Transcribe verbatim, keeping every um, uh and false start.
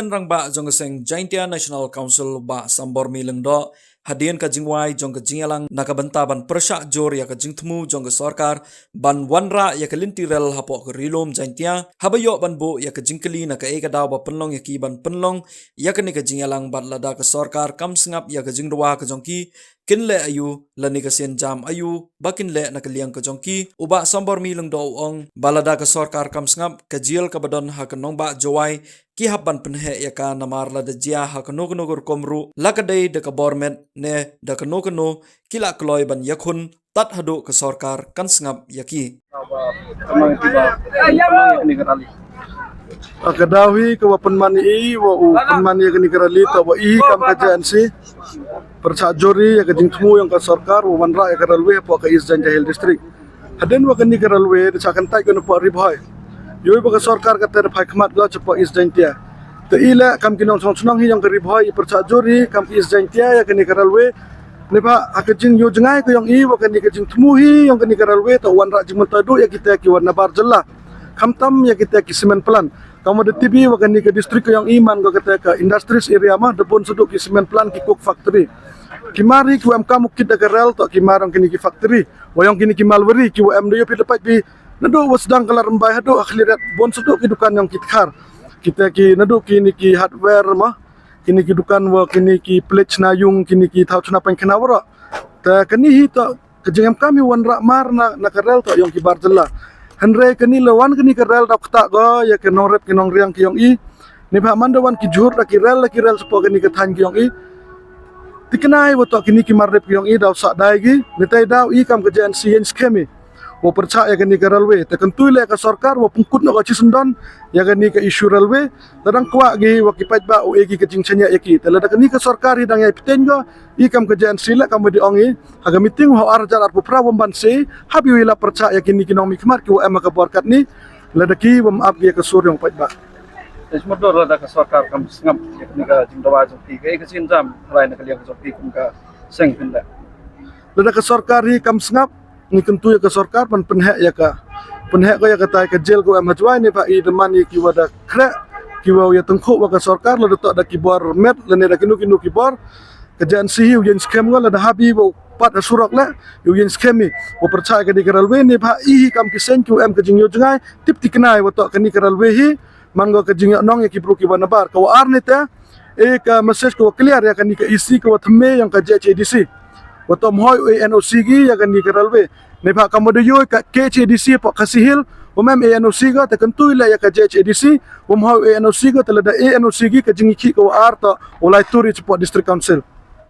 Rangbah jong ka seng Jaintia National Council, Bah Sambormi Lyngdoh, hadien ka jingwai jong ka jingïalang na ka bynta ban pyrshah jur ïa ka jingthmu jong ka sorkar ban wanrah ïa ka lynti rel hapoh ka Ri Lum Jaintia, haba ïoh ban buh ïa ka jingkylli na kaei ka daw ba pynlong ïa ki ban pynlong ïa kane ka jingïalang, bad lada ka sorkar kam sngap ïa ka jingdawa ka jong ki, kin leh aïu, lane ka sienjam aïu ba kin leh na ka liang ka jong ki. U Bah Sambormi Lyngdoh u ong ba lada ka sorkar kam sngap, ka jel kaba don ha ka nongbah Jowai ki hap ban pynheh ïa ka, namar lada jia ha kano kano ka rukom ruh, la ka dei da ka bor met ne da kano kano, ki la kloi ban ïakhun tad haduh ka sorkar kan sngap ïa ki. Ka daw hi kaba pynman ïa i, wa u pynman ïa kane ka rally, tangba i hi kam ka J N C pyrshah jur ïa ka jingthmu jong ka sorkar wa wanrah ïa ka railway hapoh ka East Jaintia Hills District. Hadien wa kane ka railway da shah kyntait ko napoh Ri Bhoi, ïohi ba ka sorkar kata da phai khmat ko shapoh East Jaintia. Te i leh kam ki nongshong shnong hi jong ka Ri Bhoi, i pyrshah jur hi kam ka East Jaintia ïa kane ka railway. Neibhah ha ka jingïohi jngai ka jong i wa kane ka jingthmu hi jong kane ka railway, to wanrah jingmyntoi duh ïa kita ki wa nabar jylla, khamtam ïa kita ki cement plant. Kam wa da tip i wa kane ka district ka jong i man ko kata ka industries area, ma da bun shaduh ki cement plant, ki coke factory. Ki mar hi ki wa em kam u kit da ka rail, to ki mar jong kine ki factory, wa jong kine ki malwari, ki wa em da ïoh phi da pait phi, naduh wa sdang ka Ladrymbai haduh ha Khliehriat, bun shaduh ki dukan jong ki dkhar. Kita ki naduh kine ki hardware, ma kine ki dukan, wa kine ki plate shna ïung, kine ki thaw shna paikhana waroh. Te kane hi to ka jingem kam hi wanrah mar na, na ka rail to jong ki bar jylla. Hynrei kane la wan kane ka rail da ktah ko ïa ka nongrep ki nongriang ki jong i. Neibhah man da wan ki jhur da ki rail, da ki rail shapoh kane ka thaiñ ki jong i. Tikna i wa to kine ki mar rep ki jong i daw sah dai ki. Netai daw i kam ka J N C ïeng skhem i wa pyrshah ïa kane ka railway. Te kyntu i leh ka sorkar wa pynkut noh ka shisyndon ïa kane ka issue railway. Te dang kwah ki wa ki paidbah u e ki ka jingshaniah ïa ki. Te lada kane ka sorkar hi dang ïai pteng ko, i kam ka J N C leh kam wa da ong i ha ka meeting wa ha u ar hajar arphew phra wa ban se, hap i wa i la pyrshah ïa kine ki nongmihkhmat ki wa em ha ka bor katne, lada ki wa ym ap ki ïa ka sur jong paidbah. Te shu mutdur lada ka sorkar kam sngap ïa kane ka jingdawa jong ki, kaei ka sienjam rai na ka liang jong ki kum ka seng phin leh. Lada ka sorkar hi kam sngap, ngi kyntu ïa ka sorkar ban pynheh ïa ka, pynheh ko ïa katai ka jel ka wa em ha Jowai, neibhah i demand ïa ki wa da khreh, ki wa ïa tyngkhuh wa ka sorkar, lada to da ki bor met lane da kino kino ki bor. Ka J N C hi u ïeng skhem ko, lada hap i wa u pat ha surok leh, u ïeng skhem i wa pyrshah ïa kane ka railway, neibhah i hi kam ki seng ki wa em ka jingïohi jngai, tip tikna i wa to kane ka railway hi man ko ka jingïohnong ïa ki bru ki wa nabar. Ka wa ar neita, e ka message ka wa clear ïa kane ka E C ka wa thymmai jong ka J H A D C, wa to ym hoi u e N O C ki ïa kane ka railway. Neibhah kam wa da ïohi ka K H A D C hapoh Khasi Hills, wa ym em e N O C ko, te kyntu i leh ïa ka J H A D C, wa ym hoi u e N O C ko, te lada e N O C ki, ka jingïakhih ka wa ar to u lai tur i shapoh District Council.